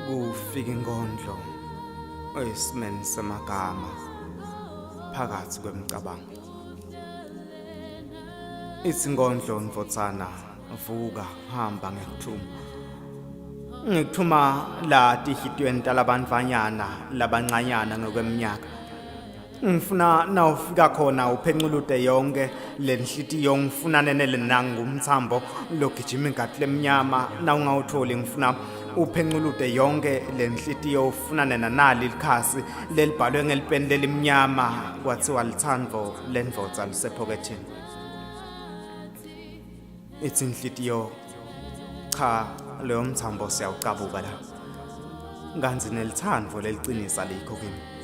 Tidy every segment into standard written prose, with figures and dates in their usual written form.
Kufika inkondlo esimeni samagama phakathi kwemicabango. Ithi inkondlo ndvodzana vuka hamba ngekuthuma. Ngikuthuma la tihlitiyweni talabantfwanyana labancanyana ngekweminyaka. Ngifuna nawufika khona uphenculute yonke lenhlitiyo ngifuna nenele nangumthambo logijima ingati lemnyama nawungawutholi ngifuna uphenculute yonke lenhlitiyo ufuna nenanali likhasi lelibhalwe ngelipeni lelimnyama kwathiwa lithando lendvodza lisephokethini. Ithi inhlitiyo cha leyo mthambo siyawucabuka la. Kanzi nelithandvo lelicinisa likho kimi.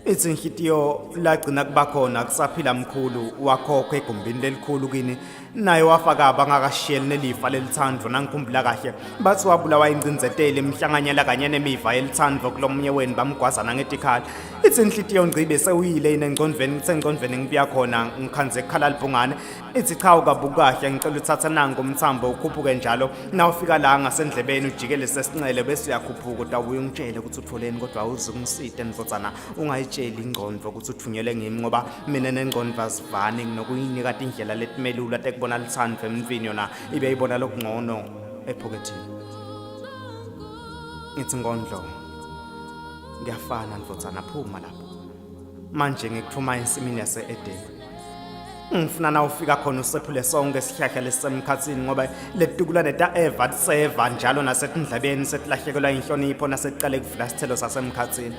Ithi inhlitiyo lagcina kuba khona kusaphila mkhulu wakhokho egumbini lelikhulu kini naye wafaka abangakashiyeli nelifa lelithandvo nangikhumbula kahle bathi wabulawa ingcindzeteli emhlanganyela kanye nemiva yelithandvo kulomunye wenu bamgwazana ngetikhali. Ithi inhlitiyo ngcibe sewuyile yini engcondvweni ngithe engcondvweni ngibuya khona ngikhandze kukhala libhungane. Ithi cha ukabukahle ngicela uthathe nangu umthambo ukhuphuke njalo nawufika la ngasendlebeni ujikele sesinxele bese uyakhuphuka utawubuye ungitshele ukuthi utholeni kodwa uze ungisite ndvodzana ungayitsheli ingcondvo ukuthi uthunyelwe ngimi ngoba mina nengcondvo azivani nginokuyinika tindlela letimelula tekubona litsandvo emntwini yona ibe ibona lokungcono ephokethini. Ngithi ngondlo ngiyafana ndvodzana phuma lapho manje ngikuthuma ensimini yase-Edeni. Ngifuna na ufika khona usephule sonke isihlahla lesisemkhathini ngoba letukulwane ta-Eva tiseva njalo nasetindlebeni setilahlekelwa inhlonipho nasekuqale kuvula isithelo sasemkhathini.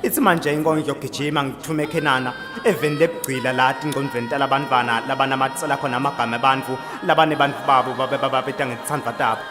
Ithi manje inkondlo gijima ngithume eKhenana eveni lebugcila la tingcondvweni talabantwana labanamatsela khona amagama ebantfu labanebantfu babo babe bababita ngetitsandvwa tabo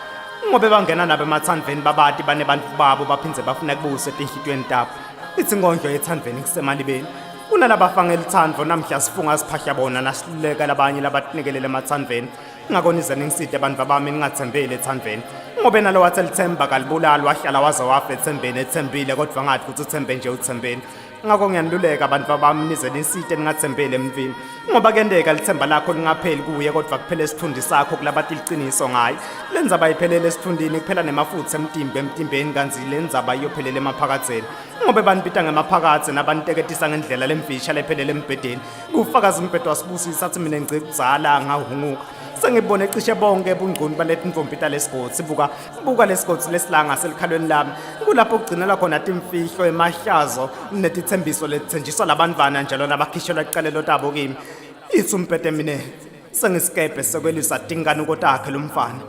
ngobe bangena nabo emathandveni babati banebantfu babo baphindze bafuna kubuse etinhlitiyweni tabo. Ithi inkondlo ethandveni kusemalibeni kunalabafa ngelithando namhla sifunga siphahla bona nasiluleka labanye labatinikelele emathandveni. Ngako nize ningisite bantfu bami ningathembeli ethandveni ngobe nalo wathi elithemba kalibulali wahlala waze wafa ethembeni ethembile kodwa ngathi ukuthi uthembe nje uthembeni. Ngako ngiyaniluleka bantfu bami nize nisite ningathembeli emntwini ngoba kuyenteka lithemba lakho lingapheli kuye kodwa kuphela esithundi sakho kulabati liciniso ngaye. Le ndzaba iphelele esithundini kuphela nemafutha emtimba emtimbeni kantsi le ndzaba iyophelela emaphakadzeni ngobe banibita ngemaphakadze nabanteketisa ngendlela lemfisha lephelele embhedeni. Kufakaza umbhedo wasibusisa athi mina ngigcine kudzala ngahunguka sengibone cishe bonke ebungcuni baletintombi talesigodzi. Buka buka lesigodzi lesilanga selikhalweni lami kulapho kugcinela khona timfihlo emahlazo netitsembiso letitsenjiswa labantfwana njalo nabakhishelwa ticalelo tabo kimi. Ithi umbhede mina sengisikebhe sekwelisa tinkanuko takhe lomfana.